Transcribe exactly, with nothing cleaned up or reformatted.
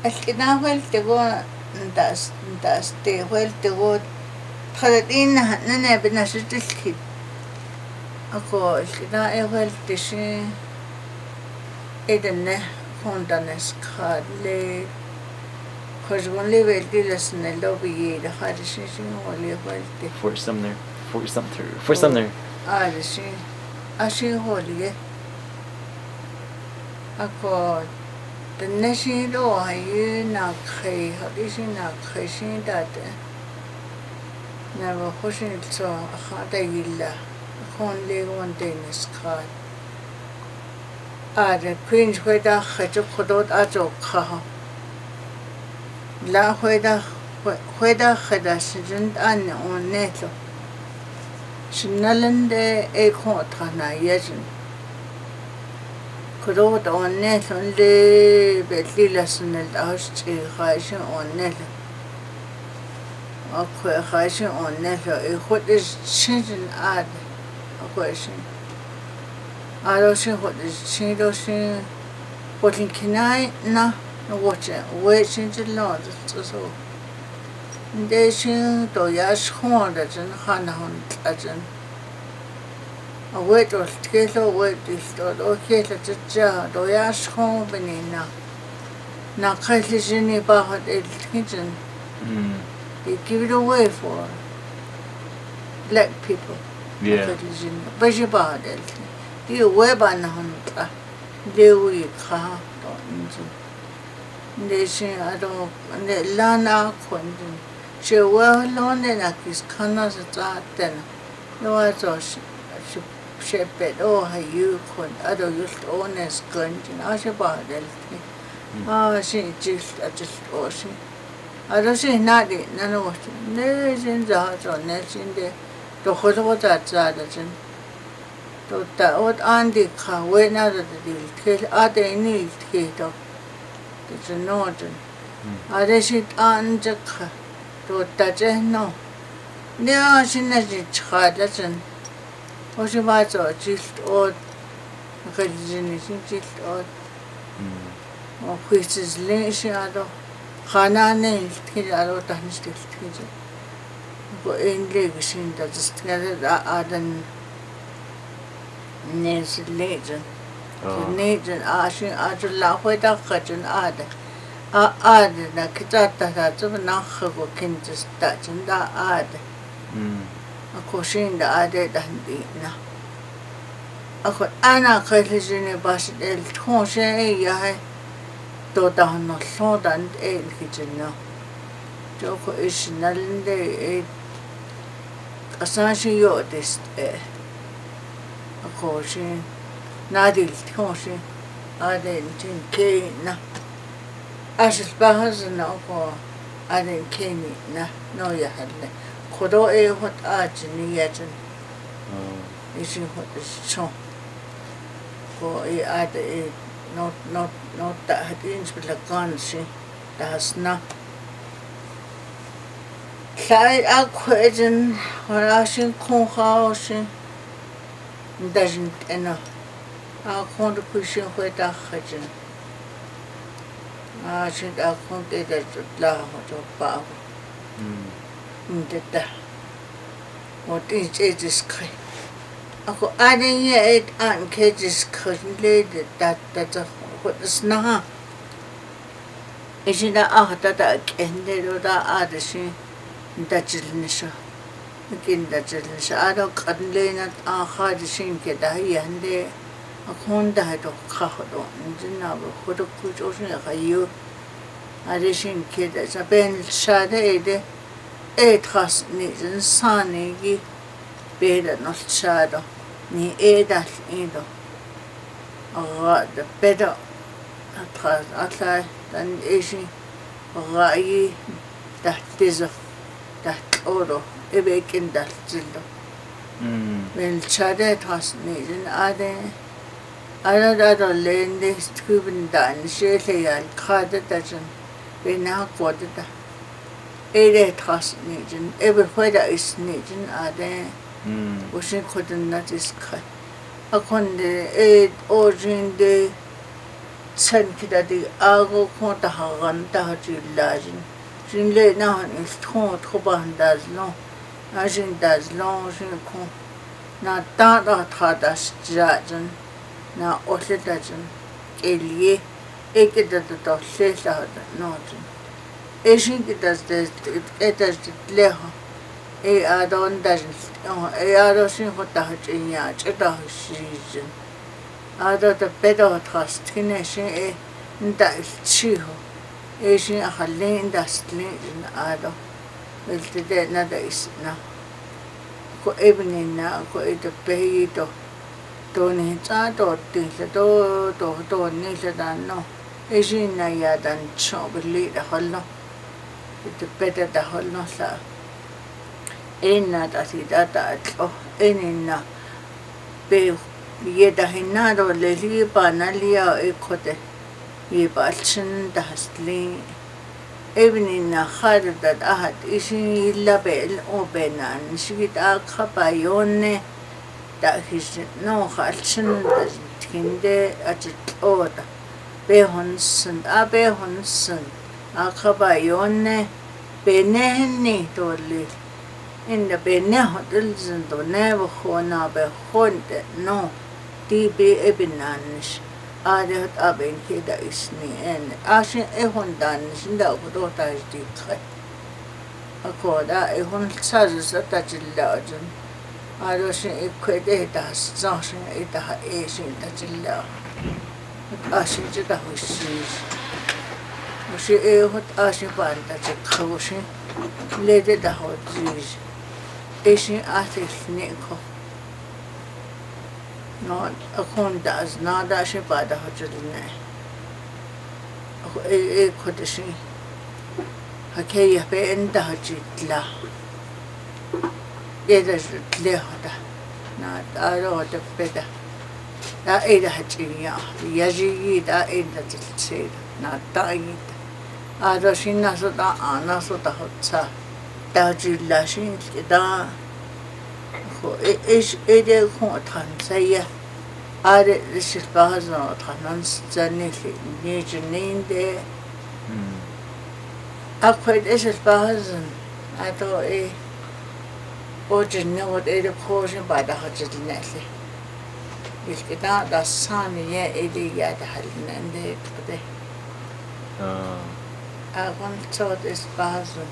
Al kina hwel te go, ntas, ntas te hwel te go. Thadat in na, na ne bina sitil kit. Ako, al kina e hwel te si. Eden ne, khon ta ne skhat le. Khos gon le bel di las ne lo bi ye da ha de si si ho le hwel te. Forty something there. Forty something there. Forty something there. A de si. A si ho le. Ako, tene si do ha yu na khai, ha di si na khai si da te. Na ba ho si so, ha da yila. Khon le gon te ne skhat. A de Queens hweda kha cho khodot a cho kha. La hweda, hwe-, hweda kha da si jin an ne on ne lo. Sinalen de e kho tha na ya jin. Khodot on ne lo le be li la sinal da ho si kha si on ne lo. Akhwe khai shin on ne lo, i khut i shin shin ad. Akhwe shin. Ado shin khut i shin do shin. Khut lin kinai na, na wo che, we shin shin lo, so. Nde shin to ya shon da chen, han hon tla chen. Awet ol tkelo, awet il to, do kelo cha cha, do ya shong bini na. Na khai li jini ba hot el tkichen. Mm. They give it away for black people. Yeah. Khai li jini. Ba ji ba hot el tki. Di we ba na hon ta. Le wi kha to injin. Nde shi ado, nde lana khon jin. She wa lo ne na kis khana sa cha ten. Lo a zo shi, shi, she pet o ha yu khon, ado yu o ne skon jin. A she ba del ti. Mm. A shi jil, a jil o shi. Ado shi na di, na no shi. Ne jin za zo ne jin de. Do ho lo za za de jin. To ta ot an di kha, we na da di thil, a de ni thil to. Ti chun no chun. Hmm. A de shi an je kha. To ta je no. Ni a shi na shi cha da chun. O shi ba zo jil ot. Ka ji ni shi jil ot. Hmm. O, which is le shi ado. Khana ne thil ado ta ni thil thil. Ko en le ki shin ta just nga da adan ne si le chen. Oh. Ne chen a shin a chen la hoi da ka chen ade. A ade na kita ta ta chen na kha ko kin just ta chen da ade. Mm. A ko shin da ade dan di na. A ko ana khai li jini ba shi del thong she ya hai. To da no lo dan e ki jin no. Jo ko i shi na lin de e. Ka sa shi yo de st e. A ko shi na di thong shi. A de jin ke na. A shi ba ha zin na ko. A de ke ni na. No ya ha le. Ko do e hot a jini ya jin. Oh. I shi hot i shi chong. Ko i ade i not, not, not ta hat in shi la kan shi. Ta sna. Tlai a khwe jin, hora shi khong khao shi. Nda jin tena. A khong de khwe shi khwe ta kha jin. A shi a khong te da la ho to pa ho. Hmm. Nda ta. Mo ti che jis khai. Ako ane ye et an ke jis khai le de ta ta ta ho sna ha. Isin da ah ta ta ken de do da a de shi da jil ni sha. Kin da jil ni sha a do kan le na a kha de shin ke da yan de. A khon da do kha do jin na bo ho do ku jo shin kha yu. A de shin ke da sa pen sha de e de. E thas ni jin sa ni gi. Pe da nol cha do. Ni e da i do. A ga da pe do. A thas a thai dan e shi. A ga i da te zo. Da tlo do. E be kin da zil do. Mm. Wel cha de thas ni jin a de. A da da do len de tku bin da ni she le ya kha de da jin. Be na ko de da. E de thas ni jin, e be hoi da is ni jin a de. Hmm. Wo shin ko den na jis kha. A kon de, e o jin de. Sen kita di ago khong ta ha gan ta ha ci la jin. Jin le na han is khong tho ba han da zlong. Na jin da zlong jin khong. Na ta da tha da s ja jin. Na o le da jin. E li e. E kita da to le la da no jin. E jin kita de e ta le ha. E a don da jin. E a do jin khong ta ha ci nya ci ta ha si jin. Ado ta pe do tha sthine shin e nda ilchi ho. E shin a khaling nda sling jin ado. Ilti de na da is na. Ko e bini na ko e ta pe i to. To ni cha to ti sa to to to ni sa da no. E shin na ya dan cho bili da hol no. Ite pe da da hol no sa. E na ta si da ta tlo. E ni na. Pe ye da hin na do le li pa na li a e khote. Ye pa chin da sling. E bini na kha da da hat i shin la pe o pe na ni shi ta kha pa yon ne. Ta hi shin no kha chin da thin de a chi tlo da. Pe hon sin a pe hon sin. A kha pa yon ne. Pe ne ni to li. Inda pe ne hot il zin to ne ba ho na pe hon te no. Ti pe e pe nan nis. A de hot a ben ke da is ni en. A shin e hon dan nis nda ko do ta is di khat. A ko da e hon sa zu sa ta ci la jin. A do shin e kwe de ta sa shin e ta ha e shin ta ci la. A shin ci ta hu si. Hu si e hot a shin pan ta ci kha hu si. Le de ta ho ji. E shin a si ni ko. No, a khun da zna da shi pa da ho chul ne. A khu e e khu da shi. Ha ke ya pe en da ho chi tla. E da chi tla ho da. Na da ro da pe da. Da e da ha chi ya. Ya ji yi da e da chi che da. Na da yi da. A do shi na so da a na so da ho cha. Da ho chi la shi da. Khu e e shi e de khu than sa ya. A de de shi pa ha zon than nan sa ni li ni chi ni de. Hmm. A khu e de shi pa ha zon. A do e. O chi ni o de de khu shi pa da ho chi ne li. Ilki da da sa ni ye e de ya da ha li ne de de. Ah. A kon so de shi pa ha zon.